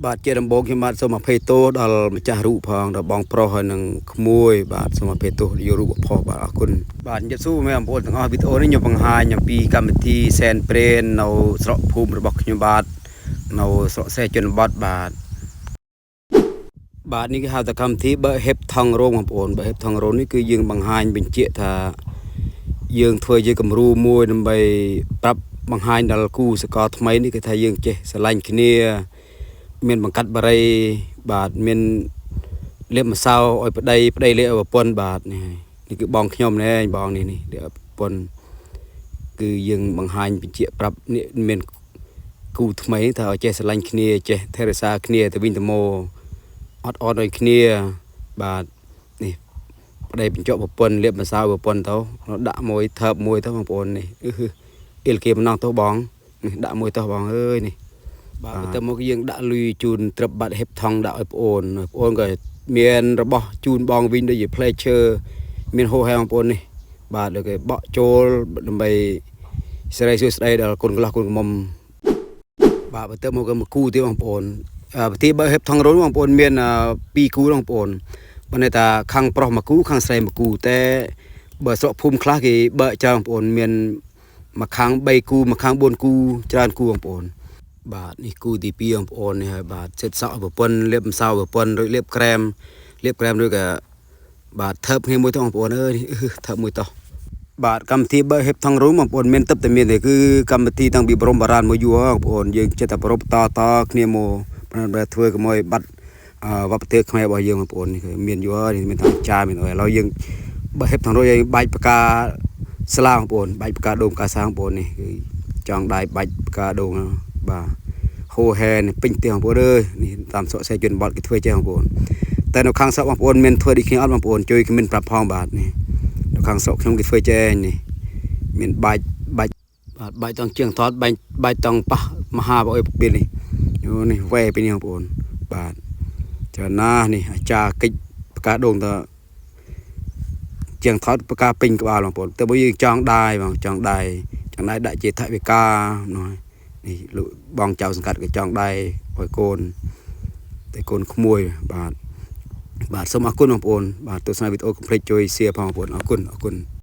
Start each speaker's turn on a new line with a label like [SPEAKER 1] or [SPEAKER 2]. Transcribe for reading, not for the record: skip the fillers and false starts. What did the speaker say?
[SPEAKER 1] បាទជាដំបូងខ្ញុំបាទសូមអភ័យទោសដល់ម្ចាស់រូបផងដល់បងប្រុសហើយនិងក្មួយបាទសូមអភ័យទោសយករូបផុសបាទអរគុណបាទជំរាបសួរមែនបងប្អូនទាំងអស់វីដេអូនេះខ្ញុំបង្ហាញអំពីកម្មវិធីសែនព្រេននៅស្រុកភូមិរបស់ខ្ញុំបាទនៅស្រុកសេជនបទបាទបាទនេះគេហៅថាកម្មវិធីបើហេបថងរោងបងប្អូនបើហេបថងរោងនេះគឺយើងបង្ហាញបញ្ជាក់ថាយើងធ្វើជាគំរូមួយដើម្បីប្រាប់បង្ហាញដល់គូសកលថ្មីនេះគឺថាយើងចេះស្រឡាញ់គ្នា មានបង្កាត់បរិយបាទមានលាបម្សៅឲ្យប្តីប្តីលាបឲ្យប្រពន្ធបាទនេះហើយនេះគឺបងខ្ញុំណែបងនេះនេះលាបឲ្យប្រពន្ធគឺយើងបង្ហាញបញ្ជាក់ប្រាប់នេះមានគូថ្មីថាឲ្យចេះស្រឡាញ់គ្នាចេះថែរក្សាគ្នាទៅវិញទៅមកអត់អត់ឲ្យគ្នាបាទនេះប្តីបញ្ចុកប្រពន្ធលាបម្សៅប្រពន្ធទៅដាក់មួយថើបមួយទៅបងប្អូននេះអឺហឺអ៊ីលគេម្ដងទៅបងនេះដាក់មួយទៅបងអើយនេះ បាទទៅមកយើងដាក់លុយជូនត្រឹបបាត់ហេបថងដាក់ឲ្យប្អូនប្អូនក៏មានរបស់ជូនបងវិញដូចជាផ្លែឈើមានហូរហែបងប្អូននេះបាទដូចគេបក់ចូលដើម្បីសេរីសួស្តីដល់គុណកន្លោះគុណក្រមុំបាទទៅមកក៏មកគូទៀតបងប្អូនពិធីបើហេបថងរុនបងប្អូនមានពីរគូបងប្អូនបើន័យថាខាងប្រុសមួយគូខាងស្រីមួយគូតែបើស្រុកភូមិខ្លះគេបើកច្រើនបងប្អូនមានមួយខាង3គូមួយខាង4គូច្រើនគូបងប្អូន បាទនេះគូទី2បងប្អូននេះហើយបាទសិតសក់ឲ្យប្រពន្ធលាបម្សៅប្រពន្ធរួចលាបក្រែមលាបក្រែមរួចក៏បាទថើបគ្នាមួយទៅបងប្អូនអើយអឺថើបមួយតោះបាទកម្មវិធីបើហេបថងរុំបងប្អូនមានទឹកតែមានទេគឺកម្មវិធីតាំងពីបរមបារាណមកយូរបងប្អូនយើងចិត្តតែប្រពតតគ្នាមកប្រធ្វើកុំឲ្យបាត់វប្បធម៌ខ្មែររបស់យើងបងប្អូននេះគឺមានយូរហើយមានតាចាមានអីឥឡូវយើងបើហេបថងរុំយើងបាច់ផ្កាស្លាបងប្អូនបាច់ផ្កាដូងផ្កាសាបងប្អូននេះគឺចង់ដៃបាច់ផ្កាដូងបាទ ហូហែនេះពេញផ្ទះបងប្អូនអើយនេះតាមស្រុកសេជនបទគេធ្វើចេះបងប្អូនតែនៅខាងស្រុកបងប្អូនមានធ្វើដូចគ្នាអត់បងប្អូនជួយខមមិនប្រាប់ផងបាទនេះនៅខាងស្រុកខ្ញុំគេធ្វើចេះនេះមានបាច់បាច់បាទបាច់តង់ជាងថតបាច់បាច់តង់ប៉ះមហាបងអើយពេលនេះអូនេះវ៉ែពេលនេះបងប្អូនបាទច្រើនណាស់នេះអាចារ្យកិច្ចផ្កាដូងតជាងថតផ្កាពេញក្បាលបងប្អូនតែបើយើងចង់ដាយបងចង់ដាយចង់ដាយដាក់ជាថវិកានោះនេះលោកបងចៅសង្កាត់ក៏ចង់ដៃឲ្យកូនតែកូនក្មួយបាទបាទសូមអរគុណបងប្អូនបាទទស្សនាវីដេអូកុំភ្លេចជួយ share ផងបងប្អូនអរគុណអរគុណ។